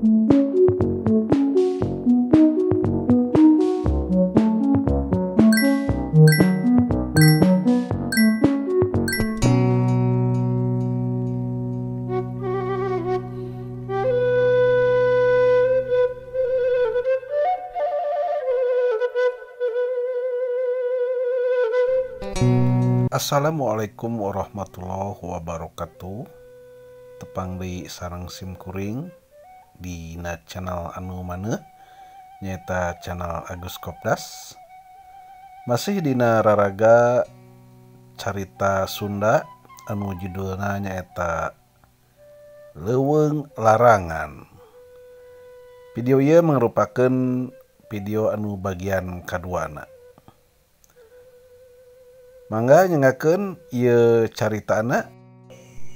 Assalamualaikum warahmatullahi wabarakatuh. Tepang deui sareng sim kuring dina channel anu maneuh nyaeta channel Agus Kopdas. Masih dina raraga carita Sunda anu judulna nyaeta Leuweung Larangan. Video ieu mangrupakeun video anu bagian kaduana. Mangga nyengakeun ieu caritana,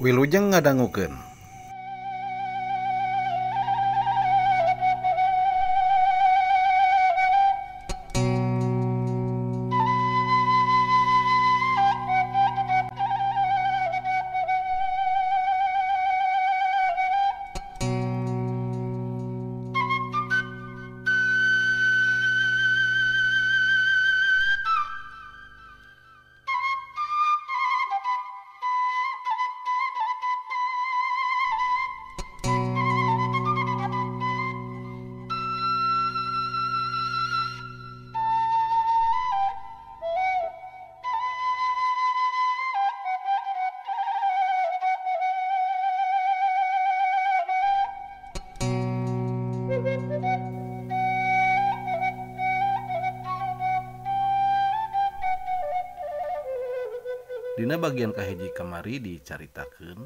wilujeng ngadangukeun. Dina bagian kahiji kamari dicaritakeun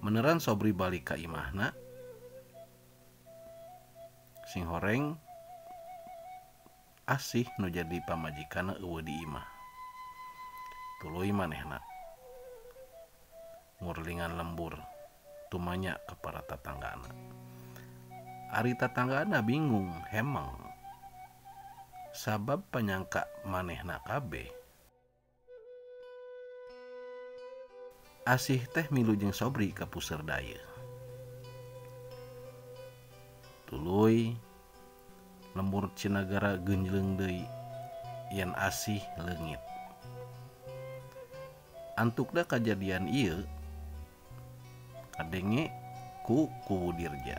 meneran Sobri balik ka imahna sing horeng Asih nu jadi pamajikanna eueuh di imah. Tuluy manehna ngurlingan lembur tumanya ke para tatanggana. Ari tatanggana bingung hemeng sabab panyangka manehna kabeh Asih teh milu jeung Sobri ka puseur dayeuh. Tuluy lembur Cinagara geunjleung deui yen Asih leungit. Antukna kajadian ieu kadenge ku Kuwu Dirja.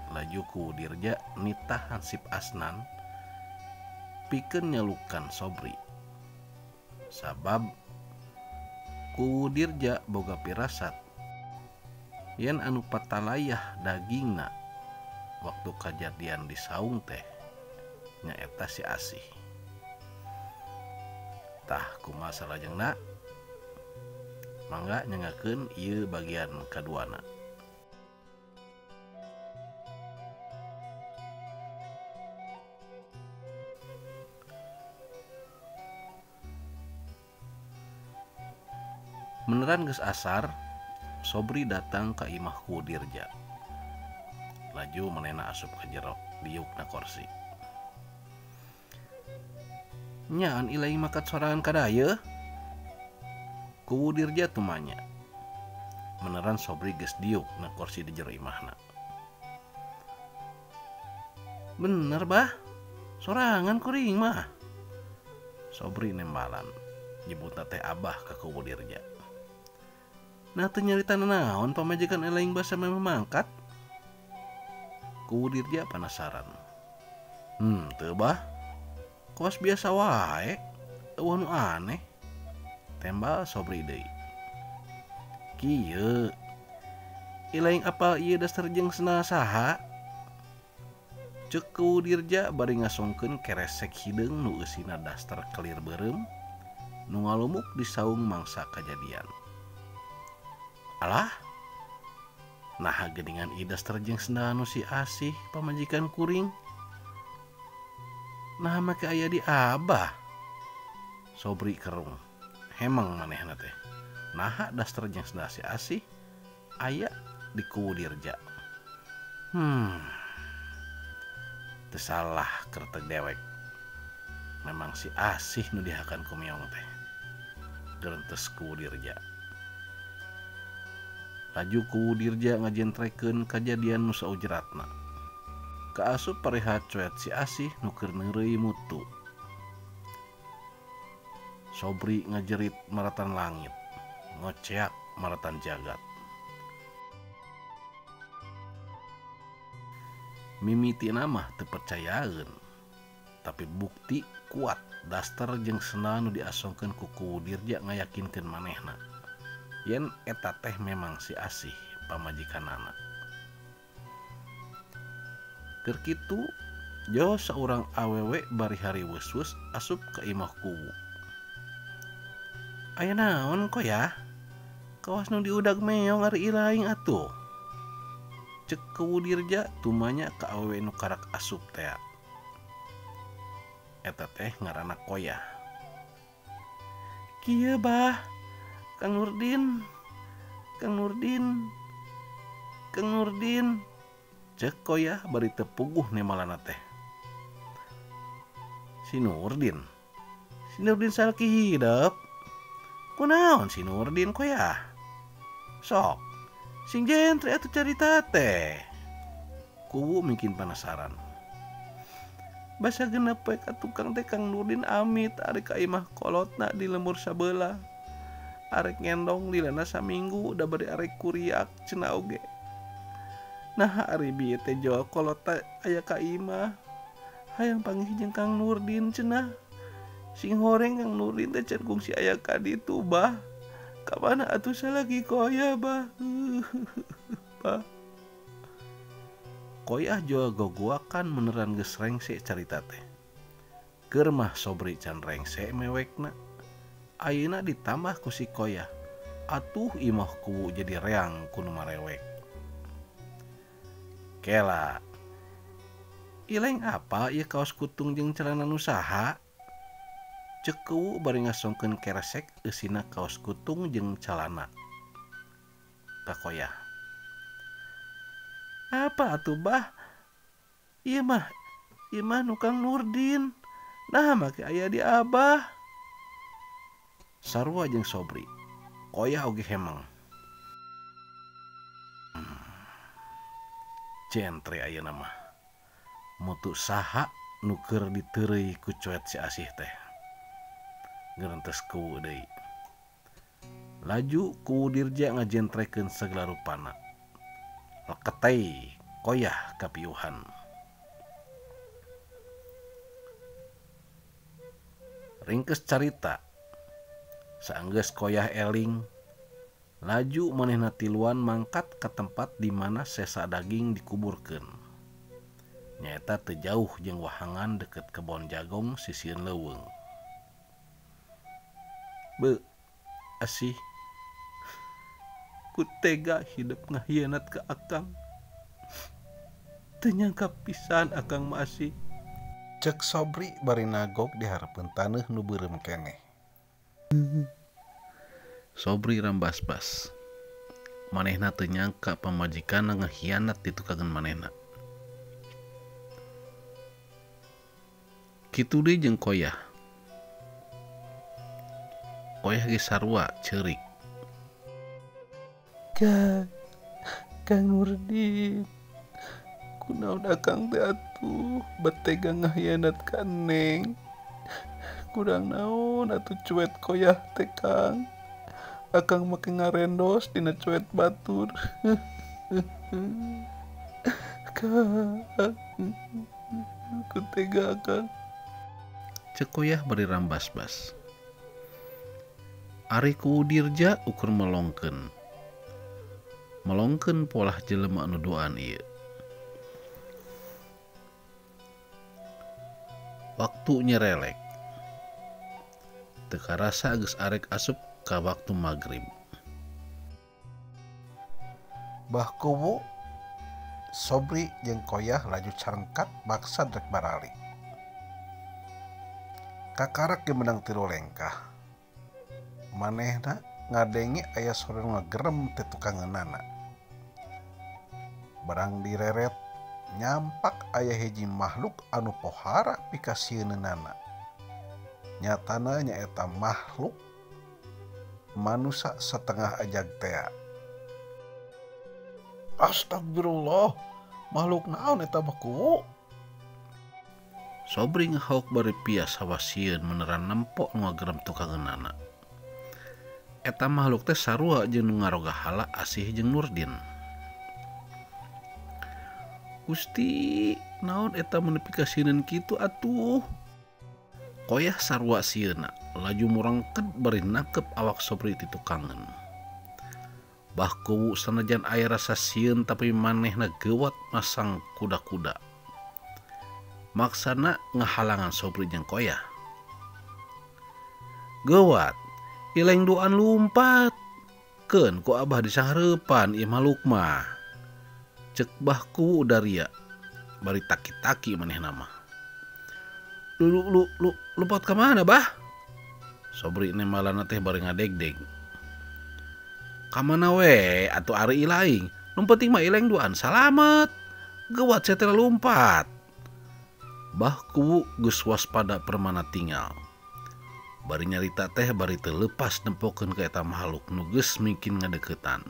Laju Kuwu Dirja nitah hansip Asnan pikeun nyalukan Sobri. Sabab Kuwu Dirja boga pirasat yen anu patalayah dagingna waktu kajadian di saung teh nyaeta si Asih. Tah kumaha salajengna? Mangga nyengakeun ieu bagian kaduana. Meneran geus asar, Sobri datang ka imah Kuwu Dirja. Laju manehna asup ka jero, diukna korsi. Nyaan ilai makat sorangan ka dayeuh? Kuwu Dirja tumanya. Meneran Sobri geus diuk na korsi di jero imahna. Bener bah, sorangan kuring mah. Sobri nembalan, nyebutna teh abah ka Kuwu Dirja. Nah teu nyarita naon pamajikan elaing basa memang mangkat? Kuwu Dirja penasaran. Teu bah. Kos biasa wae, eueuh nu aneh. Tembal Sobri deui. Kieu. Ilaing apal ieu dasar jeung sena saha? Ceuk Kuwu Dirja bari ngasongkeun keresek hideung nu eusina daster kelir beureum nu ngalumuk di saung mangsa kajadian. Alah, naha geuningan ieu daster jeung sena nu si Asih pamajikan kuring. Nah make aya di abah. Sobri kerung. Hemeng manehna teh. Naha daster jeung sena si Asih aya di Kuwu Dirja. Teu salah kertek dewek. Memang si Asih nu dihakan ku Meong teh. Gerentes Kuwu Dirja. Laju Kuwu Dirja ngajentrekeun kajadian nu saujratna. Kaasup pareha cuet si Asih nu keur neureuy mutu. Sobri ngajerit maratan langit, ngoceak maratan jagat. Mimitina mah teu percayaeun, tapi bukti kuat daster jeung sendal nu diasongkeun ku Kuwu Dirja ngayakinkeun manehna yen eta teh memang si Asih pamajikanana. Keur kitu jauh saurang awewe bari hariweus-weus asup ka imah Kuwu. Aya naon Koyah? Kawas nu diudag Meong ari ilaing atuh. Cek Kuwu Dirja tumanya ka awewe nu karak asup tea. Eta teh ngaranna Koyah. Kieu bah, Kang Nurdin, Kang Nurdin, Kang Nurdin. Cek Koyah bari teu puguh nemalana teh. Si Nurdin, si Nurdin salaki hidep. Kunaon si Nurdin Koyah? Sok, sing jentre atuh carita teh. Kuwu mungkin penasaran. Basa genep poe ka tukang teh Kang Nurdin amit arek ka imah kolotna di lembur sabelah. Arek ngendong lilana saminggu da bari arek kuriak cenah oge. Nah ari bieu teh joal kolotna aya ka imah. Hayang panggih jeung Kang Nurdin cenah. Sing horeng Kang Nurdin teh can kungsi aya ka ditu bah. Ka mana atuh salagi Koyah bah. Bah. Koyah jual gogoakan meneran geus rengse carita teh. Keur mah Sobri can rengse mewekna. Ayeuna ditambah ku si Koyah. Atuh imah Kuwu jadi reang ku nu marewek. Kela. Ileng apa ieu kaos kutung jeung celana nu saha? Cek Kuwu bari ngasongkeun keresek eusina kaos kutung jeung calana ka Koyah. Apa atuh bah? Ieu mah nu Kang Nurdin. Nah make aya di abah. Sarua jeung Sobri. Koyah oge hemeng. Jentre ayeuna mah. Mutu saha nu keur diteureuy ku cuet si Asih teh. Gerentes Kuwu deui. Laju Kuwu Dirja ngajentrekeun sagala rupana. Leketei Koyah kapiuhan. Ringkes carita, saenggeus Koyah eling, laju manehna tiluan mangkat ka tempat di mana sesa daging dikuburkeun. Nyaeta teu jauh jeung wahangan deket kebon jagong sisieun leuweung. Be, Asih, ku tega hidup ngahianat ke akang. Teu nyangka pisan akang mah Asih. Cek Sobri bari nagog di hareupeun taneuh nu beureum keneh. Sobri rambas-bas. Manehna teu nyangka pamajikanna ngahianat di tukangan manehna. Kitu deui jeung Koyah. Koyah ge sarua ceurik. Kang Nurdin, kunaon akang teh atuh betega ngahianat ka Neng. Kurang naon atuh cuet Koyah teh Kang. Akang make ngarendos dina cuet batur. Kang, ku tega akang. Cek Koyah bari rambas-bas. Ari Kuwu Dirja ukur melongkeun. Melongkeun polah jelema anu duaan ieu. Waktu nyerelek. Teu karasa geus arek asup ka waktu magrib. Bah Kuwu, Sobri jeung Koyah laju carengkat baksa rek baralik. Kakarak ge meunang tilu lengkah. Manehna ngadenge aya sora nu ngagerem teh tukangeunana. Barang direret nyampak aya hiji makhluk anu pohara pikasieunana. Nyatana nyaeta makhluk manusa setengah ajag tea. Astagfirullah, makhluk naon eta Bah Kuwu? Sobri ngahauk bari pias hawasieun meneran nempok nu ngagerem tukangeunana. Eta makhluk teh sarua jeung nu ngaroga hala Asih jeung Nurdin. Gusti, naon eta mun nepi ka sieun kitu atuh? Koyah sarua sieuna, laju murangked bari nangkep awak Sobri ti tukangeun. Bah Kuwu sanajan aya rasa sieun tapi manehna geuwat masang kuda-kuda. Maksana ngahalangan Sobri jeung Koyah. Geuwat, ileng duaan lumpat. Keun ku abah disahareupan ieu makhluk mah. Cek Bah Kuwu daria, bari taki-taki manehna mah. Lu lu lu lompat ka mana bah? Sobri nemalana teh bari ngadegdeg. Ka mana we atuh ari ilaing, nu penting mah ileng duaan salamet. Geuwat sia teh lumpat. Bah Kuwu geus waspada permana tinggal. Bari nyarita teh bari teu leupas nempokeun ka eta makhluk nu geus mingkin ngadeukeutan.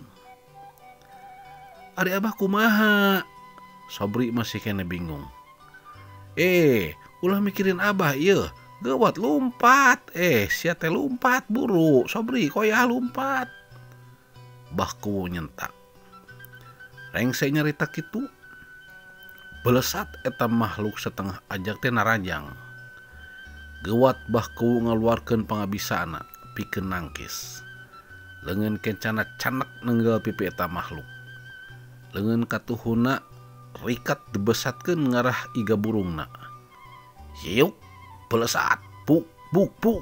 Ari abah kumaha? Sobri masih kene bingung. Ulah mikirin abah ieu. Geuwat lumpat. Sia teh lumpat buru. Sobri koyah lumpat. Bah Kuwu nyentak. Rengse nyarita kitu. Belesat eta makhluk setengah ajak teh narajang. Geuwat Bah Kuwu ngaluarkeun pangabisana pikeun nangkis. Leungeun kencana canek nenggal pipi eta makhluk. Leungeun katuhuna rikat dibesatkeun ngarah iga burungna. Hiuk belesat puk puk puk.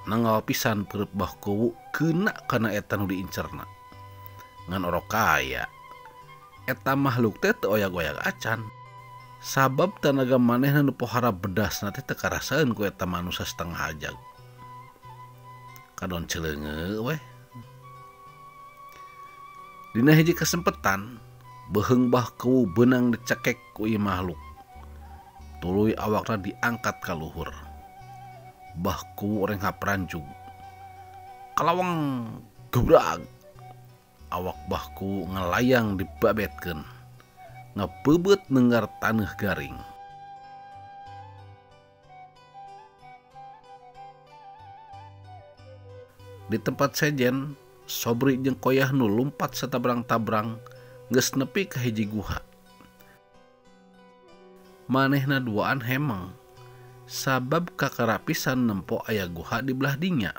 Nanggal pisan peureub Bah Kuwu keuna kana eta nu diincerna. Ngan orok kaya. Eta makhluk teh teu oyag-oyag acan. Sabab tanaga manehna nu pohara bedasna teh teu karasaeun ku eta manusa setengah ajag. Kadon celeunge weh. Dina hiji kasempetan, beuheung Bah Kuwu beunang dicekek ku ieu makhluk. Tuluy awakna diangkat ka luhur. Bah Kuwu renghap ranjug. Kalawang gebrag. Awak Bah Kuwu ngelayang dibabetkeun. Ngebebeut nenggar taneuh garing. Di tempat sejen, Sobri jeung Koyah nu lumpat satabrang-tabrang geus nepi ka hiji guha. Manehna duaan hemeng sabab kakarapisan nempo aya guha di belah dinya.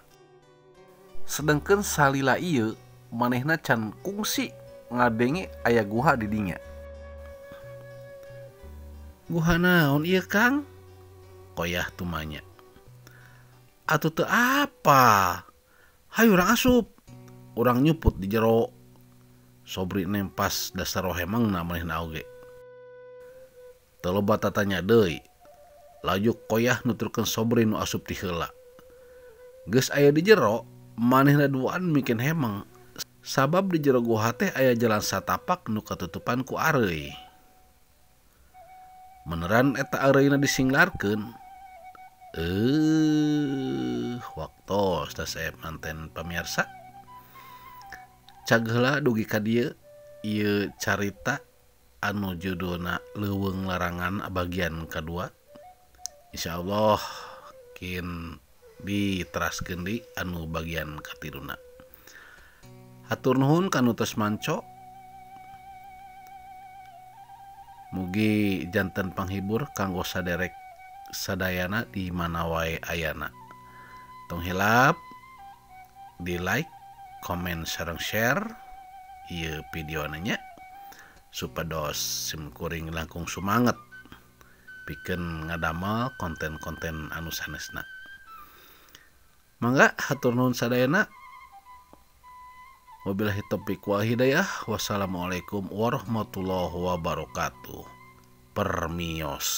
Sedengkeun salila ieu manehna can kungsi ngadenge aya guha di dinya. Guha naon ieu Kang? Koyah tumanya. Atuh teu apa? Hayu urang asup. Urang nyuput di jero. Sobri nempas dasar hemengna manehna oge. Teu loba tatanya deui. Laju Koyah nuturkeun Sobri nu asup ti heula. Geus aya di jero, manehna duaan mikeun hemeng. Sabab di jero guha teh aya jalan satapak nu katutupan ku areuy. Meneran eta areuyna disinglarkeun. Waktos teh saya manten pamirsa. Cag heula dugi ka dieu ieu carita anu judulna Leuweung Larangan bagian kadua. Insyaallah kin diteraskeun di anu bagian katiluna. Hatur nuhun kanu tos manco. Mugi janten panghibur kanggo saderek sadayana di mana wae ayana. Tong hilap di like, komen, sareng share ieu videona nya supados simkuring langkung sumanget pikeun ngadamel konten-konten anu sanesna. Mangga hatur nuhun sadayana. Wabillahi taufiq wal hidayah. Wassalamualaikum warahmatullahi wabarakatuh. Permios.